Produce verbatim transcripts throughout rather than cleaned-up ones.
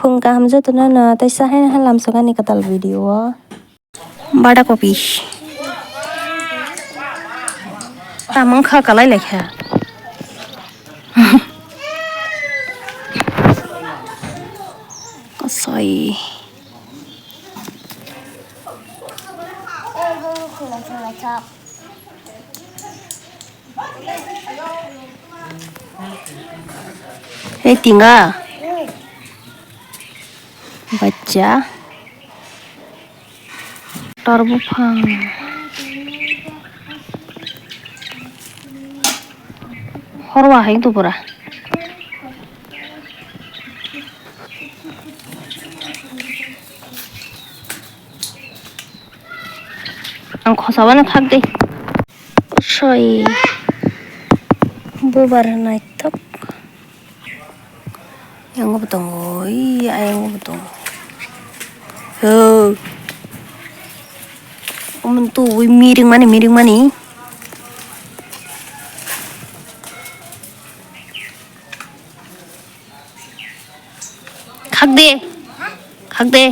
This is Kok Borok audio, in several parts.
Chwng kaham jotono no tei sa haino hai lamsok ani kwtal video o. Bada kopi. Tamang kha kalai lai kha. Kasai. Hei tinga. Bacha. Tor buphang. Horwa hai tu pura. Ang khosabano khak de. Soi. Bubar naithok. Yang bo tongo, iya, yang bo tongo. Ho. Omo tu wi miring mani, miring mani. Khak de. Khak de.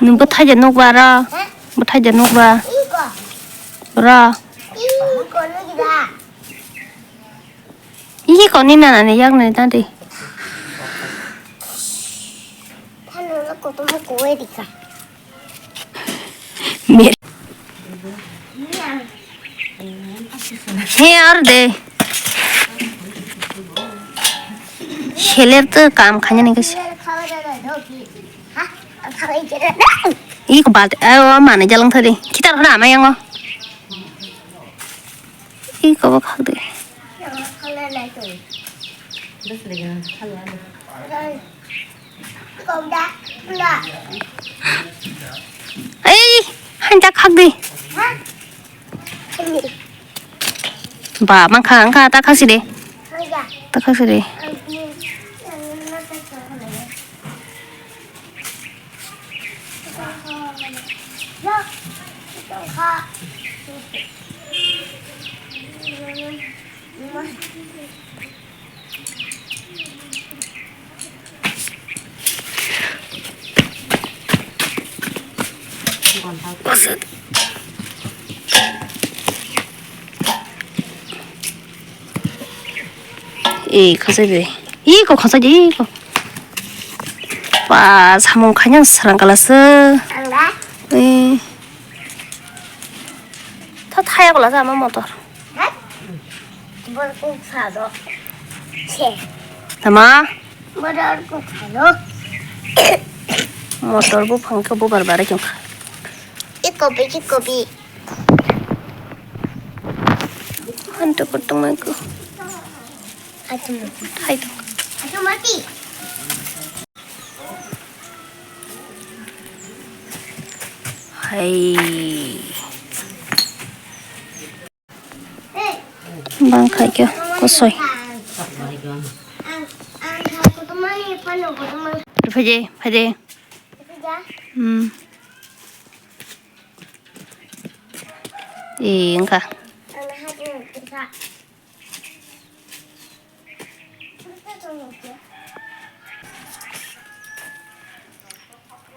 Nwng bwthai de nukba ro? Bwthai de nukba? Ro. Iko nini nana ni yak nai ta de. He ar de. Seler to kam khanya ni kasi. Iko bal, eh, o mane jalang thari. Kitar hora ama yango. Iko bo khak de. Ei, han ta khak de. Ba, mangkha, angkha, ta khasi de. Ta khasi de. Ei, khasai de. Iko khasai de, iko. Ba, samung khaina srang kala se. Ei. Tha thaya kala se ama motor. Bor kuk sa do. Se. Tama? Bor kuk sa do. Motor buphang khe bubar barai chwng kha. Iko bi, iko bi. Hantu kutung mai ko. Atum. Hai to. Atum mati. Hai. Bang khai khe kosoi. Phaide, phaide. Hmm. Ee, wngkha.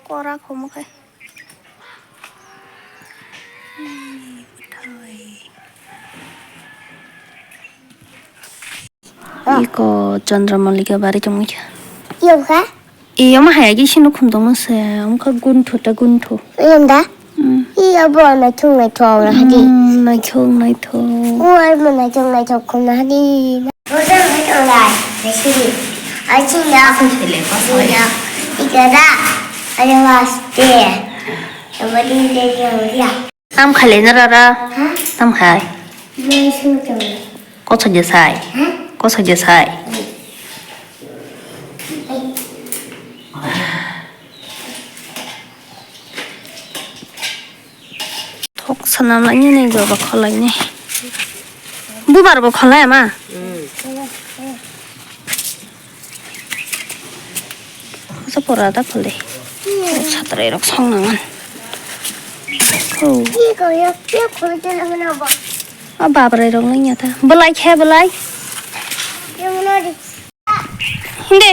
Kora khomo khai. Iko Chandra Mallika bari tongwi kha. Iyo kha? Iyo ma haya ki sino khum tongma se, wngkha gunthu ta gunthu. Iyo da? Mm. Iyo bo naithok naithok na hadi. Mm, naithok naithok. O ar mo naithok naithok khum na hadi. Bodo naithok lai, naisidi. Achinda. Asal sele, pasal. Ikada. Are waste. Amadi de dia. Tam khai le nara ra. Ha? Tam khai. Nai sung tong. Kosa je sai. Ha? Kosa je sai. Thok sanam lainani joba kholaini. Bubar bo kholai ma. Kosa pora da phole. Satrai rok song nangan. Oh. A babrai rok nang ya ta. Belai khe belai. Hinde.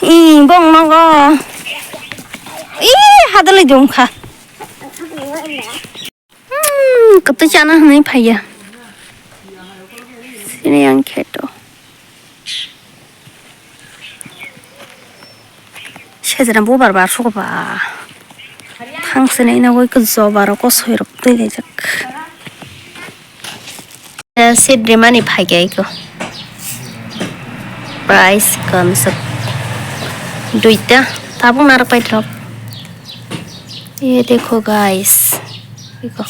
Ih, bong nogo. Ih, hadalai dong kha. Hmm, kotoi chana hinwi phaiya. Sini ang kheto. Sejra bubar bar sugo ba. Thang sini ina goi ko joba ro ko soi rok twi rijak. Seat rimani phaikha iko. Price kamswk duita tabuk narwk paithok. Ye dekho guys, iko.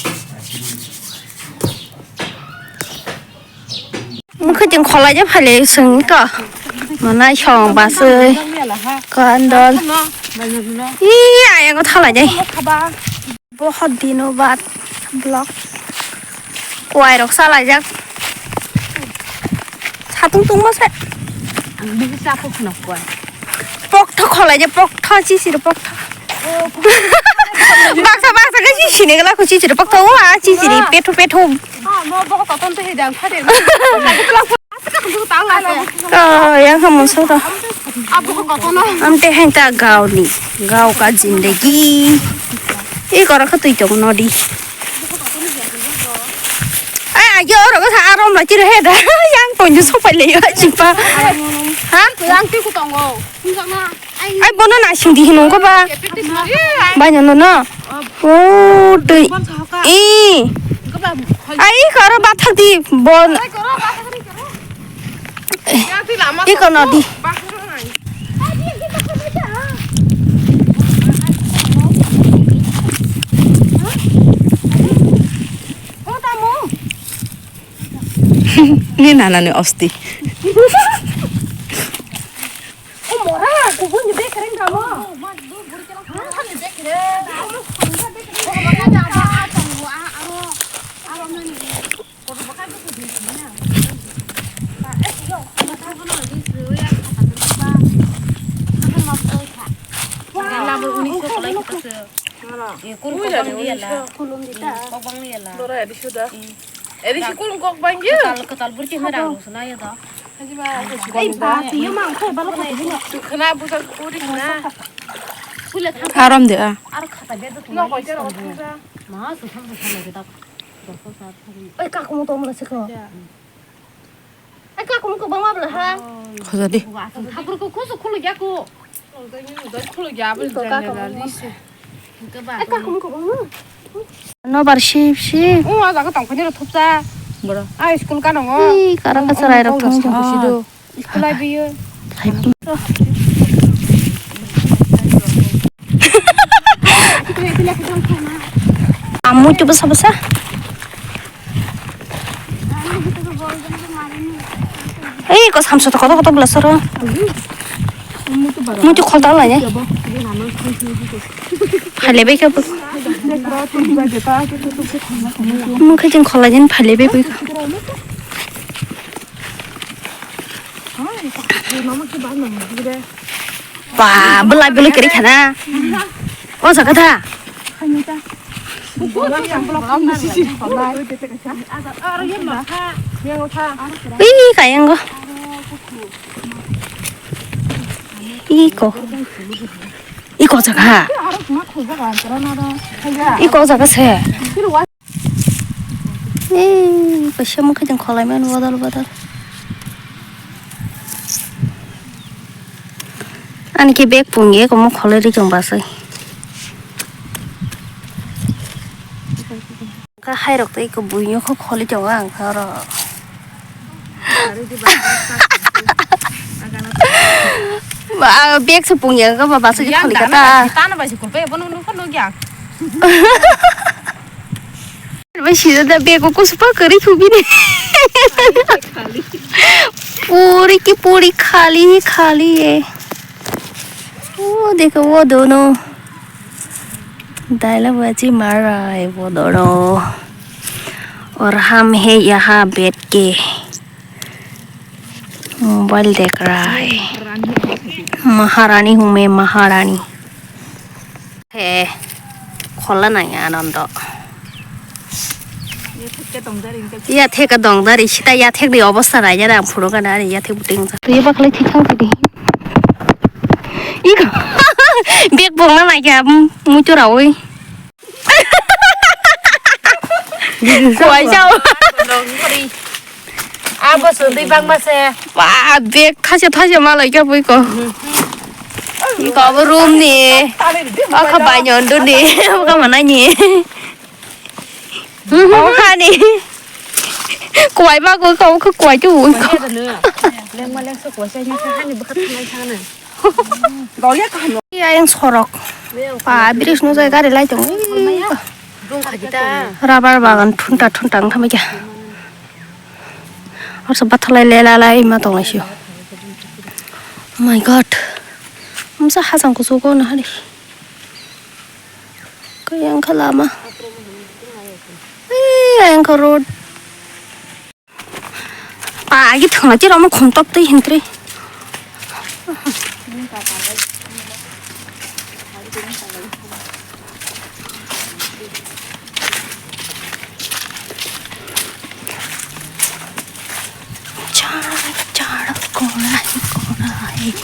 Mukhe jeng kholai je phale sung iko. Manai song basui kandol. Ih, ayango thalai jai. Bohot dino baad vlog. Kuai rok salaijak. Satung tungma se. Ang bisi chapo khna kuai. Poktho kholai je, poktho chisiri poktho. Baksa baksa khe chisini gala kho chisiri poktho. O a chisiri petho petho. Ah, mo bo koton te hidang khade. Oh, yang kamu suka. Amte henta gauni, gau ka zindagi. I kora ka tui tong nodi. Ai, ai, yo, ro ka arom la chiro heda. Yang ponju sopai le yo chipa. Ha? Yang ti ku tongo. Ai, bono na sing di hinung ko ba. Ba nyono no. O tui. I. Ai, karo ba thak di bon. Iko no di. Ni nana ni osti. Eri si kurung kok bang ye. Kwtal, kwtal burki hwnwi rang rwswnai ya da. Ei, ba, tiyo mang khe balo kho tini. Khna busa kuri khna. Aram de a. Ar khata be do. No koi jero kho. Ma su tham su tham le da. Oi, kakumo tong mala se kho. Ai, kakumo ko bangma bla ha. Khoja di. Thakur ko khusu khulu ya ko. Khulu ya bla. Ai, kakumo ko bangma. No bar sip sip. O, a jaga tong phani ro thupsa. Boro. A school ka nongo. Ei, kara ka charai rok thung. School ai biyo. Amu tu basa basa. Ei, ko samsa to koto koto blasaro. Mutu khol ta lai. Phale bai khe. Mukhe jeng khol lai jeng phale bai bai. Ba, belai belai kiri khana. O jaga tha. Ih, kayango. Iko. Iko jaga. Iko jaga se. Ei, kaisa mokhe tong kholai mani bodol bodol. Ani khe bag pungye komo kholai ri tong basai. Ka hai rok tei ko buino kho kholai tongo ang khe oro. Ba, bag se pungya ka ba, basa je khali kata. Tana bai se khulpe, bono nukha nukya. Bai sida da bag ko kusupa kari khubini. Puri ki puri khali, khali hai. Wo dekho, wo dono. Daila baji mar raha hai wo dono. Aur hum hai yahan baith ke mobile dekh raha hai. Maharani hoon main, maharani. He, khola nai Anando. Yathek ka dongdari, sita yathek ni obostha nai jana ang phuru gana ani yathek buting. Ye bakla thik thang tidi. Bek bongna naikha, muitu rawi. Kuai chao. Abo sundui bangma se. Ba, bek thaisa thaisa ma laikha bui ko. Iko abo room ni. Aka banyo ndu ni. Aka mana ni. Aka ni. Kuai ma ko ko ko kuai tu. Lengma lengso kuai sa nya sa hani bwkha thangnai thangna. Ayang sorok. Pa bridge no jai gari lai tong. Rubber bagan thunta thunta wng thamai kha. Arsa bathalai lela lai ma tong lai sio. Oh my God. Masa hasang kusugo na hari. Kaya wngkha lama. Ee, ayang kha road. Pa agi thangna chira mo khum tok tei hintri. Chara chara korai korai.